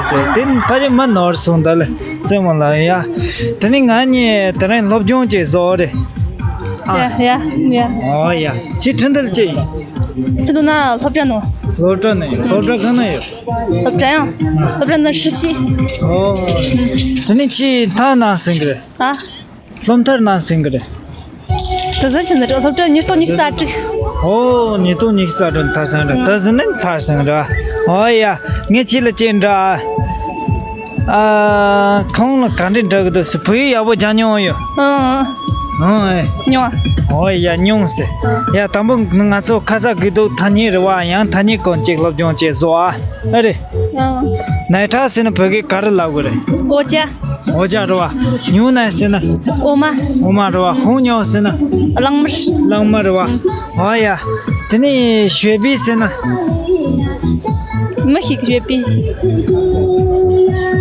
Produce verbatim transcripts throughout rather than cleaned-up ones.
ཟེར་དེ་ཕ་གི་མི་ནོར་སོང་ད་ལེ། རྩེད་མོ་ལ་ཡ། དེ་ནི་ང་གཉིས་དེ་རིང་སློབ་སྦྱོང་བྱེད་བཟོ་རེད། ཨ། ཡ་ཡ་ཡ། ཨོ་ཡ། ཁྱེད་ཁྲིན་ཏུ་ལ་ཅི་ཡིན། ཁྲིན་ཏུ་ན་སློབ་གྲྭ་ནང་། སློབ་གྲྭ་ནས་སློབ་གྲྭ་གང་ན་ཡོད། སློབ་གྲྭ་ཡང་། སློབ་གྲྭ་ནང་ཧྲི་ཤི། ཨོ། དེ་ནི་ཁྱེད་མཐར་གནང་ཟིན་གི་རེད། ཨ། སློབ་མཐར་གནང་ཟིན་གི་རེད། དེ་ཟིན་ཕྱིན་ནི་སློབ་གྲྭ་ཉིས་སྟོང་ཉི་ཤུ་རྩ་དྲུག་ཨོ། ཉིས་སྟོང་ཉི་ཤུ་རྩ་དྲུག་མཐར་སོང་རེད། དེ་ཟིན་ནི་མཐར་སོང་རེད། ཨོ་ཡ། ངས་ཁྱེད་ལ་ཅི་འདྲི་ཨ། ཨ། ཁོང་ལ་ག་འདྲ་འདྲི་གི་འདུག་ཟེར། བོད་ཡིག་ཡག་པོ་སྦྱང་མྱོང་ཡོད། ཨང་། ཨང་ཨེ། མྱོང་། ཨོ་ཡ། མྱོང་ཟེར། ཡ། དང་པོ་ང་ཚོ་ཁ་ས་དགེ་ལུགས་ཐ་སྙད་རེད་བ། ཡང་ཐ་སྙད་ཀོན་ཅིག་སློབ་སྦྱོང་བྱེད་བཟོ་ཨ། ཨ་རེད། ཨང་། ནའི་ཁྲ་ཟེར་ན་བོད་སྐད་ག་རེ་ལབ་དགོས་རེད། འོ་ཇ། འོ་ཇ་རེད་བ། ཉུང་ནའི་ཟེར་ན། འོ་མ། འོ་མ་རེད་བ། ཧོང་ཉོ་ཟེར་ན། གླང་དམར། གླང་དམར་རེད་བ། འོ་ཡ། དེ་ནས་ཞོལ་པི་ཟེར་ན། མི་ཤིག་ཞོལ་པི།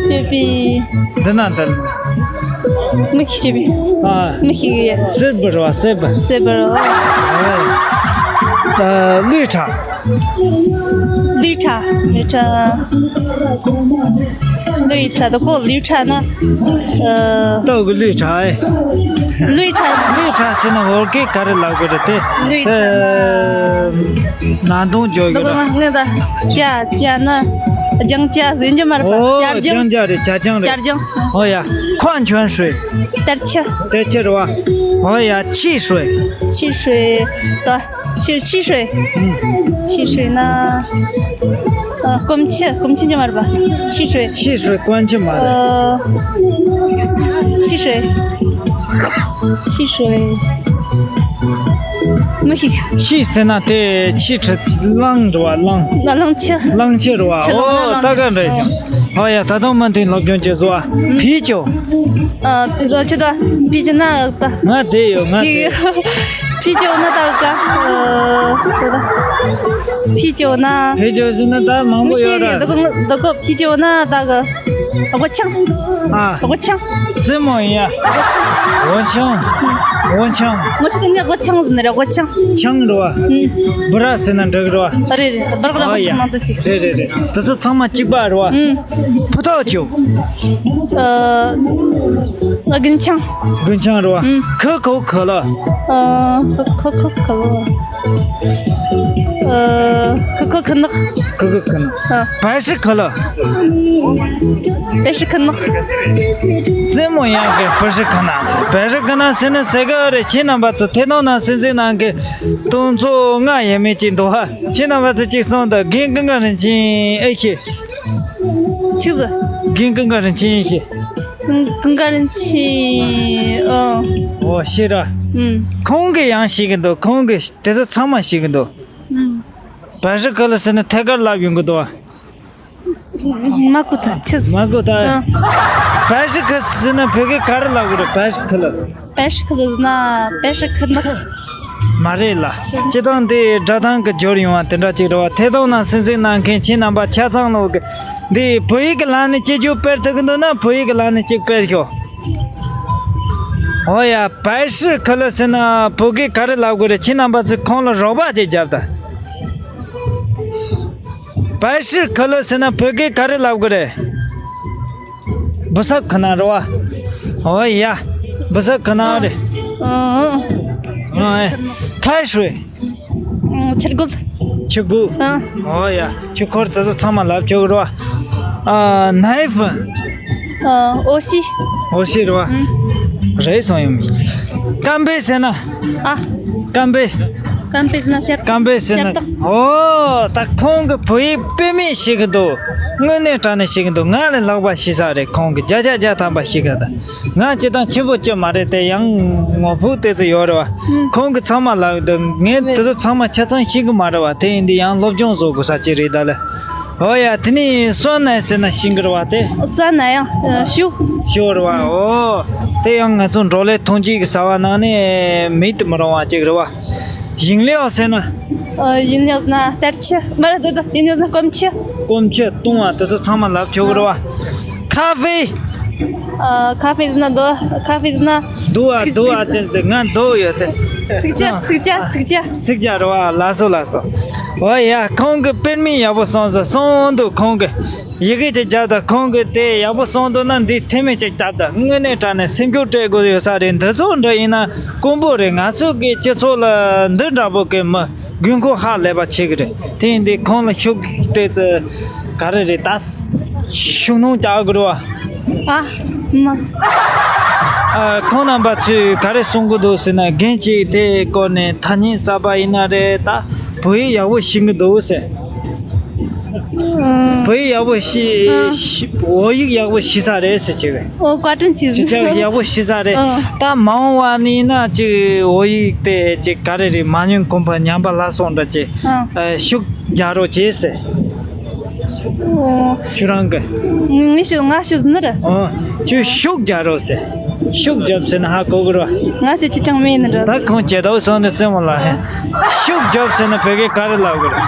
ཞོལ་པི། འདི་ན་འདི། མི་ཤིག་ཞོལ་པི། ཨ། མི་ཤིག་ཡ། སེར་པོ་རེད་བ། སེར་པོ། སེར་པོ་རེད་བ། ཨ། ལུས་ཁྲ། ལུས་ཁྲ། ལུས་ཁྲ། ལུས་ཁྲ་དེ་ཀོ་ལུས་ཁྲ་ན། ཨ། སྟག་གི་ལུས་ཁྲ་ཨེ། ལུས་ཁྲ། ལུས་ཁྲ་ཟེར་ན་བོད་སྐད་ག་རེ་ལབ་དགོས་རེད་དེ། ལུས་ཁྲ་ན། ཨ། ནང་དོན་བརྗོད་ཀྱི་རེད། ང་ད་ཅ་ཅ་ན། ལྗང་ཅ་ཟེར་གྱི་མ་རེད་པ། ཨོ། ཅར་ལྗང་། ལྗང་ཅ་རེད། ཅ་ལྗང་རེད། ཅར་ལྗང་། ཨོ་ཡ། ཁོ་ཆོན་ཧྲུའེ། དར་ཆུ། དར་ཆུ་རེད་བ། ཨོ་ཡ། ཆི་ཧྲུའེ། ཆི་ཧྲུའེ། ད། ཆི་ཆི་ཧྲུའེ། ཨུམ། ཆི་ཧྲུའེ་ན། ཨ། སྐོམ་ཆུ། སྐོམ་ཆུ་ཅི་མ་རེད་པ། ཆི་ཧྲུའེ། ཆི་ཧྲུའེ་སྐོམ་ཆུ་མ་རེད། ཨ། ཆི་ཧྲུའེ། ཆི་ཧྲུའེ། མི་ཤེས། ཆི་ཟེར་ན་དེ་ཆི་ཁྲི་གླང་འདྲ་བ། གླང་། གླང་ཆུ། གླང་ཆུ་རེད་བ། ཆུ་གླང་། ཨོ། གླང་ཆུ། ད་ག་འདྲ་ཞིག་ཨོ་ཡ། ད་དུང་མུ་མཐུད་སློབ་སྦྱོང་བྱེད་བཟོ་བ། ཕི་ཅོ། ཨ། ཕི་ཅོ་ད། ཕི་ཅོ་ན་ད། ང་དེ་ཡོད། ང་དེ། ཕི་ཅོ་ན་ད་ག་ཨ། ཕི་ཅོ་ན། ཕི་ཅོ་ཟེར་ན་ད་མང་པོ་ཡོད་ར། ད་ག་ད་ག་ཕི་ཅོ་ན་ད་ག་སྒོ་ཆང་། ཨ། སྒོ་ཆང་། རྩེད་མོ་ཡིན་ཡ། སྒོ་ཆང་། སྒོ་ཆང་། ང་ཚོ་དེ་ནས་སྒོ་ཆང་ཟེར་ནི་རེད། སྒོ་ཆང་། ཆང་རེད་བ། ཨུམ། སྦི་ར་ཟེར་ན་འགྲིག་རེད་བ། རེད་རེད། སྦི་ར་ལ་སྒོ་ཆང་མང་དུ་ཅིག་རེད་རེད་རེད། དེ་ཚོ་ཚང་མ་གཅིག་པ་རེད་བ། ཨུམ། ཕུ་ཐག་ཆོད། ཨ། རྒུན་ཆང་། རྒུན་ཆང་རེད་བ། ཨུམ། ཁུ་ཁུ་ཁུ་ལ། ཨ། ཁུ་ཁུ་ཁུ་ཁུ་ལ། ཨ། ཁུ་ཁུ་ཁུ་ནག་ཁུ་ཁུ་ཁུ་ནག་ཨ། བལ་ཧྲི་ཁུ་ལ། བལ་ཧྲི་ཁུ་ནག་རྩེད་མོ་ཡང་གི་བལ་ཧྲི་ཁུ་ནག་ཟེར། བལ་ཧྲི་ཁུ་ནག་ཟེར་ནི་ཟེར་གི་རེད། ཁྱེད་རྣམ་པ་ཚོ་ཐད་གཏོང་ནང་སེམས་ཚེགས་གནང་གི་སྟོང་ཚོ་ལྔ་ཡས་མས་ཅིག་འདུག་ཧ། ཁྱེད་རྣམ་པ་ཚོ་གཅིག་གསུང་དང་། རྒན་ཀུན་དགའ་རིན་ཆེན་ཨེ་ཤེས། ཆི་ཟིག་རྒན་ཀུན་དགའ་རིན་ཆེན་ཨེ་ཤེས། ཀུན་ཀུན་དགའ་རིན་ཆེན། ཨོ། ཨོ་ཤེས་ར། ཨུམ། ཁོང་གིས་ཡང་ཤེས་ཀྱི་འདུག་ཁོང་གིས་དེ་ཚོ་ཚང་མ་ཤེས་ཀྱི་འདུག་ཨུམ། བལ་ཧྲི་ཁུ་ལ་ཟེར་ན་ཐད་ཀར་ལབ་ཡོང་གི་འདུག་མ་གོ་ཐལ། ཆི་ཟིག་མ་གོ་ཐལ། ཨ། བལ་ཧྲི་ཁུ་ཟེར་ན་བོད་སྐད་ག་རེ་ལབ་དགོས་རེད། བལ་ཧྲི་ཁུ་ལ། བལ་ཧྲི་ཁུ་ལ་ཟེར་ན་བལ་ཧྲི་ཁུ་ནག་མ་རེད་ལ། སྤྱིར་བཏང་འདི་སྒྲ་གདངས་ཀྱི་སྦྱོར་ཡོང་བ་དེ་འདྲ་ཅིག་རེད་བ། ཐད་གཏོང་ནང་སེམས་གཟིགས་གནང་མཁན་ཁྱེད་རྣམ་པ་ཆ་ཚང་ལོག་གི་འདི་བོད་ཡིག་གི་ལམ་ནས་སྐྱིད་སྐྱོ་སྤེལ་ཐུབ་ཀྱི་འདུག་ན་བོད་ཡིག་གི་ལམ་ནས་ཅིག་སྤེལ་ཤོག་ཨོ་ཡ། བལ་ཧྲི་ཁུ་ལ་ཟེར་ན་བོད་སྐད་ག་རེ་ལབ་དགོས་རེད། ཁྱེད་རྣམ་པ་ཚོས་ཁོང་ལ་རོགས་པ་ཅིག་རྒྱབ་དང་། བལ་ཧྲི་ཁུ་ལ་ཟེར་ན་བོད་སྐད་ག་རེ་ལབ་དགོས་རེད། བུ་སབ་ཁུ་ནག་རེད་བ། ཨོ་ཡ། བུ་སབ་ཁུ་ནག་རེད། ཨ། ཨ། ཁ་ཧྲུའེ། ཨ། ཆུ་རྒོད། ཆུ་རྒོད། ཨ། ཨོ་ཡ། ཆུ་འཁོར་དེ་ཚོ་ཚང་མ་ལབ་ཆོག་གི་རེད་བ། ཨ། ནའི་ཧྥི། ཨ། འོ་ཤི། འོ་ཤི་རེད་བ། ཨུམ། རེད་སོང་ཡོང་མི། ཀམ་པེ་ཟེར་ན། ཨ། ཀམ་པེ། ཀམ་པེ་ཟེར་ན་ཤ། ཀམ་པེ་ཟེར་ན། ཤ་སྟག་ཨོ། ད་ཁོང་གིས་བོད་ཡིག་དཔེ་མེད་ཤེས་ཀྱི་འདུག་དངོས་གནས་དྲང་གནས་ཤེས་ཀྱི་འདུག་ང་ལས་ལྷག་པ་ཤེས་ས་རེད། ཁོང་གིས་བརྒྱ་ཆ་བརྒྱ་ཐམ་པ་ཤེས་ཀྱི་འདུག་ང་སྤྱིར་བཏང་ཆེན་པོ་ཅིག་མ་རེད་དེ། ཡང་ངོ་ཕུག་དེ་ཚོ་ཡོད་རེད་བ། ཁོང་གིས་ཚང་མ་ལབ་འདུག་ངས་དེ་ཚོ་ཚང་མ་ཆ་ཚང་ཤེས་ཀྱི་མ་རེད་བ། དེ་ཡིན་དུས་ཡང་སློབ་སྦྱོང་བཟོ་དགོས་ས་ཅིག་རེད་ད་ལེ། ཨོ་ཡ། དེ་ནས་སོན་ནའི་ཟེར་ན་ཤིང་གི་རེད་བ་དེ། སོན་ནའི་ཡང་ཤུ། ཤུ་རེད་བ། ཨོ། དེ་ཡང་ང་ཚོ་འབྲོག་ལས་ཐོན་སྐྱེད་ཀྱི་ཟ་བ་ནང་ནས་མེད་དུ་མི་རུང་བ་ཅིག་རེད་བ། ཡིན་ལེའོ་ཟེར་ན། ཨ། ཡིན་ལེའོ་ཟེར་ན་སྟར་ཆུ། མ་རེད་དེ་དེ། ཡིན་ལེའོ་ཟེར་ན་སྐོམ་ཆུ། སྐོམ་ཆུ་བཏུང་བ་དེ་ཚོ་ཚང་མ་ལབ་ཆོག་གི་རེད་བ། ཁ་ཧྥེ། ཨ། ཁ་ཕེ་ཟི་ན་དོ། ཁ་ཕེ་ཟི་ན། དུ་བ་དུ་བ་ཅན་ཅན་ང་དོ་ཡོད་དེ། ཚིག་ཅ་ཚིག་ཅ་ཚིག་ཅ། ཚིག་ཅ་རོ་བ། ལ་སོ་ལ་སོ། ཨོ་ཡ། ཁོང་གི་དཔེ་མི་ཡག་པོ་སོང་ཟེར་སོང་འདུག་ཁོང་གི་ཡི་གེ་ཅིག་བརྒྱབ་ད། ཁོང་གི་དེ་ཡག་པོ་སོང་འདུག་ན་འདི་ཐེ་མེ་ཅིག་བརྒྱབ་ད། དངོས་གནས་དྲང་ནས་སེམས་ཤུགས་སྤྲད་དགོས་ཡོད་ས་རེད། འདི་ཚོ་འདྲ་ཡིན་ན་དཀོན་པོ་རེད། ང་ཚོ་གི་སྤྱི་ཚོགས་ལ་འདི་འདྲ་པོ་གི་མི་དགོས་མཁོ་ཧ་ལས་པ་ཆེ་གི་རེད། དེ་ཡིན་དུས་ཁོང་ལ་ཤུགས་སྤྲད་ཚེ་ག་རེ་རེད། ད་ཤུགས་སྣོན་རྒྱག་དགོས་རེད་བ། ཨ་མ། ཨ། ཁོང་རྣམ་པ་ཚོས་ག་རེ་གསུང་གི་འདུག་ཟེར་ན། རྒན་གཅིག་དེའི་སྐོར་ནས་ཐ་སྙད་གསར་པ་ཡིན་ན་རེད། ད་བོད་ཡིག་ཡག་པོ་ཤེས་ཀྱི་འདུག་ཟེར། ཨ། བོད་ཡིག་ཡག་པོ་ཤེས། ཨ། ཤེས། བོད་ཡིག་ཡག་པོ་ཤེས་ས་རེད་ཟེར་གྱི་རེད། ཨོ། བཀའ་དྲིན་ཆེ། ཁྱེད་ཅག་ཡག་པོ་ཤེས་ས་རེད། ཨ། ད་མ་འོངས་པ་ནས་ན་ཅིག་བོད་ཡིག་དེ་ཅིག་ག་རེ་རེད། མ་ཉམས་གོང་འཕེལ། ཉམས་པ་སླར་གསོ་འདྲ་ཅིག་ཨ། ཨ། ཤུགས་རྒྱག་རོགས་བྱེད་ཟེར། ཨོ། ཁྱོད་རང་གི། ངས་ཤོད། ང་ཤོད་ཟིན་ནི་རེད། ཨོ། ཁྱོད་ཤུགས་རྒྱག་རོགས་ཟེར། ཤུགས་རྒྱོབ་ཟེར་ན་ཧ་གོ་གི་རེད། ང་ཤེས་ཀྱི་ཅང་མེད་ནི་རེད། ད་ཁོང་ཇེ་དྭོགས་སོང་ནས་རྩེད་མོ་ལ་ཧེ། ཤུགས་རྒྱོབ་ཟེར་ན་བོད་སྐད་ག་རེ་ལབ་གི་རེད།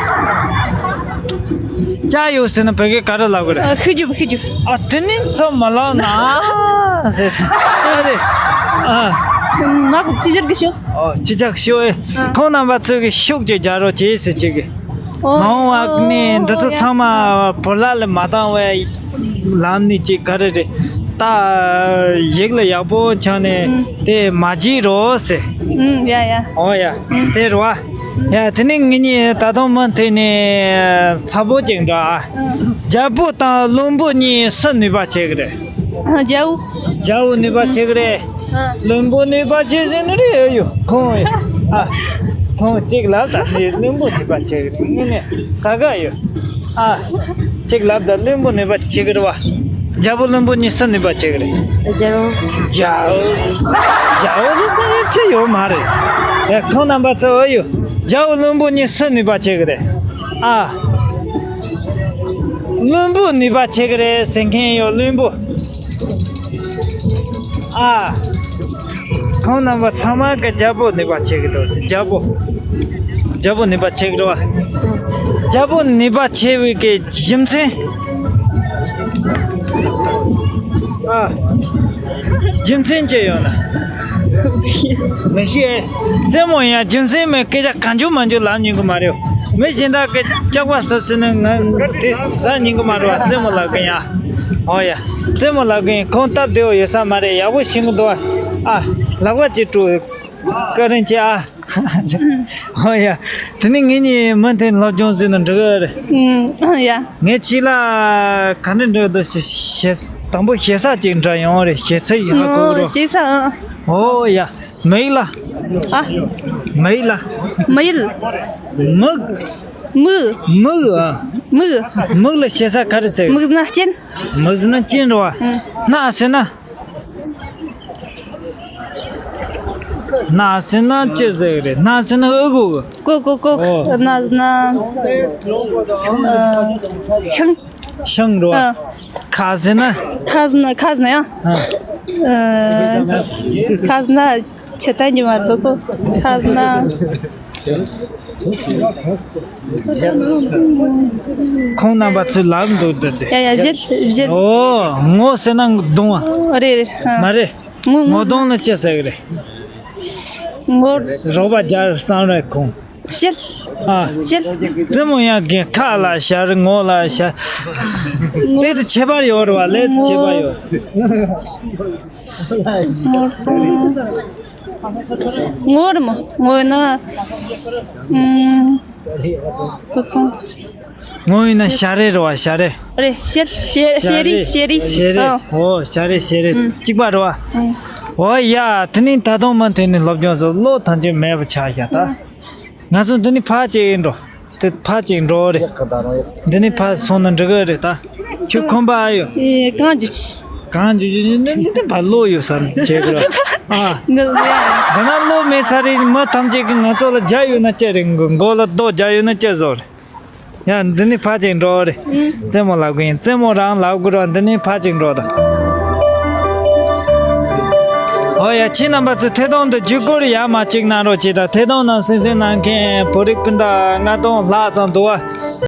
ཅ་ཡོད་ཟེར་ན་བོད་སྐད་ག་རེ་ལབ་གི་རེད། ཨ། ཤུགས་རྒྱོབ། ཤུགས་རྒྱོབ། ཨ། དེ་ནི་ཚོ་མ་ལབ་ན་ཟེར་ཟེར། ཨ་རེད། ཨ། ང་གི་ཕྱི་རྒྱལ་གི་ཤོག་ཨོ། ཕྱི་རྒྱལ་གི་ཤོག་ཨེ། ཨ། ཁོང་རྣམ་པ་ཚོས་གི་ཤུགས་ཀྱིས་རྒྱག་རོགས་བྱེད་ཟེར་གྱི་གི། ཨོ། མ་འོངས་པ་ནས་འདི་ཚོ་ཚང་མ་བོད་ལྭ་ལ་མ་བཏང་བའི་ལམ་ནས་ཅིག་ག་རེ་རེད། ད་ཡིག་ལ་ཡག་པོ་ཆགས་ནས་ཨུམ། དེ་མ་བརྗེད་རོགས་ཟེར། ཨུམ། ཡ་ཡ། ཨོ་ཡ། ཨུམ། དེ་རེད་བ། ཡ། དེ་ནས་ངེད་གཉིས་ད་དུང་མུ་མཐུད་ནས་ཚ་པོ་ཅིག་འདྲ། ཨུམ། རྒྱལ་པོ་དང་བློན་པོ་གཉིས་སུ་ནུས་པ་ཆེ་གི་རེད། རྒྱལ་པོ། རྒྱལ་པོ་ནུས་པ་ཆེ་གི་རེད། ཨ། བློན་པོ་ནུས་པ་ཆེ་ཟེར་ནི་རེད་ཡོ། ཁོང་། ཨ། ཁོང་གཅིག་ལབ་ད་ནི་བློན་པོ་ནུས་པ་ཆེ་གི་རེད། དངོས་གནས་ཟ་ག་ཡོ། ཨ། གཅིག་ལབ་ད་བློན་པོ་ནུས་པ་ཆེ་གི་རེད་བ། རྒྱལ་པོ་བློན་པོ་གཉིས་སུ་ནུས་པ་ཆེ་གི་རེད། རྒྱལ་པོ། རྒྱལ་པོ། རྒྱལ་པོ་ལ་ཚ་ཡ་ཆེ་ཡོད་མ་རེད། ཡ། ཁོང་རྣམ་པ་ཚོ་ཨ་ཡོ། རྒྱལ་པོ་བློན་པོ་གཉིས་སུ་ནུས་པ་ཆེ་གི་རེད། ཨ། བློན་པོ་ནུས་པ་ཆེ་གི་རེད་ཟེར་མཁན་ཡོད། བློན་པོ། ཨ། ཁོང་རྣམ་པ་ཚང་མ་གི་རྒྱལ་པོ་ནུས་པ་ཆེ་གི་འདུག་ཟེར། རྒྱལ་པོ། རྒྱལ་པོ་ནུས་པ་ཆེ་གི་རེད་བ། རྒྱལ་པོ་ནུས་པ་ཆེ་བའི་གི་རྒྱུ་མཚན། ཨ། རྒྱུ་མཚན་ཅི་ཡོད་ན། མི་ཤེས། རྩེད་མོ་ཡང་རྒྱུ་མཚན་མེད་སྐད་ཆ་གང་བྱུང་མང་བྱུང་ལབ་ཉན་གི་མ་རེད། མི་གཞན་དག་གི་སྐྱག་པ་ཟ་ཟེར་ནས་ང་དེ་ཟ་ཉན་གི་མ་རེད་བ། རྩེད་མོ་ལབ་གི་ཡ། ཨོ་ཡ། རྩེད་མོ་ལབ་གི་ཡིན། ཁོང་སྟབས་བདེ་བོ་ཡོད་ས་མ་རེད། ཡག་པོ་ཤེས་གི་འདུག་ཨ། ལབ་ཀ་ཅིག་སྤྲོ། བཀའ་དྲིན་ཆེ་ཨ། ཨོ་ཡ། དེ་ནས་ངེད་གཉིས་མུ་མཐུད་སློབ་སྦྱོང་བྱས་ན་འགྲིག་གི་རེད། ཨུམ། ཡ། ངས་ཁྱེད་ལ་ག་འདྲ་འདྲ་འདུག་ཞེ། ཞེ། དང་པོ་ཞེ་ས་ཅིག་འདྲ་ཡོང་རེད། ཞེ་ཚིག་ཡག་པོ་རོ། ཞེ་ས། ཨོ་ཡ། མི་ཡིག་ལ། ཨ། མི་ཡིག་ལ། མི་ཡིག་མིག་མིག་མིག་ཨ། མིག་མིག་ལ་ཞེ་ས་ག་རེ་ཟེར། མིག་ཟེར་ན་སྤྱན། མིག་ཟེར་ན་སྤྱན་རེད་བ། ཨུམ། སྣ་ཟེར་ན། སྣ་ཟེར་ན་ཅི་ཟེར་གི་རེད། སྣ་ཟེར་ན་ཨུ་གུ་གུ། ཀོ་ཀོ་ཀོ། ཨོ། སྣ་ཟེར་ན། ཨ། ཤིང་། ཤིང་རེད་བ། ཨ། ཁ་ཟེར་ན། ཁ་ཟེར་ན། ཁ་ཟེར་ན་ཡང་། ཨ། ཨ། ཁ་ཟེར་ན་ཆི་ཐན་གྱི་མ་རེད་དོ། ཁ་ཟེར་ན། ཁོང་རྣམ་པ་ཚོས་ལབ་འདུག་འདི་འདི། ཡ་ཡ། བཞད། བཞད། ཨོ། ངོ་ཟེར་ན་གདོང་བ། རེད་རེད། ཨ། མ་རེད། ངོ་ངོ་། གདོང་ལ་ཅི་ཟེར་གི་རེད། ངོ། རོགས་པ་རྒྱལ་བསམ་རེད་ཁོང་། བཞད། ཨ། བཞད། རྩེད་མོ་ཡང་རྒན། ཁ་ལ་ཞར། ངོ་ལ་ཞར། ལས་དེ་ཁྱད་པར་ཡོད་རེད་བ། ལས་དེ་ཁྱད་པར་ཡོད། ངོ་རེད་མོ། ངོ་ཡིན་ན། ཨུམ། ངོ་ཡིན་ན་ཞལ་རས་རེད་བ། ཞལ་རས། རེད། ཞལ། ཞལ། ཞལ་རས། ཞལ་རས། ཞལ་རས། ཨོ། ཨོ། ཞལ་རས། ཞལ་རས། ཨུམ། གཅིག་པ་རེད་བ། ཨུམ། ཨོ་ཡ། དེ་ནས་ད་དུང་མུ་མཐུད་ནས་སློབ་སྦྱོང་བྱས། བློ་ཐམས་ཅད་མེད་པ་ཆགས་ཤག་ད། ཨུམ། ང་ཚོ་འདི་ནས་ཕར་ཅིག་འགྲོ། དེ་ཕར་ཅིག་འགྲོ་རེད། འདི་ནས་ཕར་སོང་ན་འགྲིག་གི་རེད་ད། ཁྱོད་ཁོམ་པ་ཨ་ཡོད། ཨེ། གང་འཇུ་ཆི། གང་འཇུ་ཆི་ནི་འདི་ཕར་བློ་ཡོད་ས་ནས་བྱེད་དགོས་རེད། ཨ། འདི་ལ་ཡ། ད་ན་བློ་མེད་ཚར་རེད། མི་ཐམས་ཅད་ཀྱིས་ང་ཚོ་ལ་རྒྱ་ཡོད་ན་ཅི་རེད། མགོ་ལ་རྡོ་རྒྱ་ཡོད་ན་ཅི་བཟོ་རེད། ཡ། འདི་ནས་ཕར་ཅིག་འགྲོ་རེད། རྩེད་མོ་ལབ་གི་ཡིན། རྩེད་མོ་རང་ལབ་དགོས་རེད། འདི་ནས་ཕར་ཅིག་འགྲོ་ད། ཨོ་ཡ། ཁྱེད་རྣམ་པ་ཚོས་ཐད་གཏོང་འདི་བརྒྱུད་སྐུར་ཡར་མར་གཅིག་གནང་རོགས་གྱིས་ད། ཐད་གཏོང་ནང་གསན་གཟིགས་གནང་མཁན་བོད་རིགས་སྤུན་ཟླ་ལྔ་སྟོང་ལྷག་ཙམ་འདུག་བ།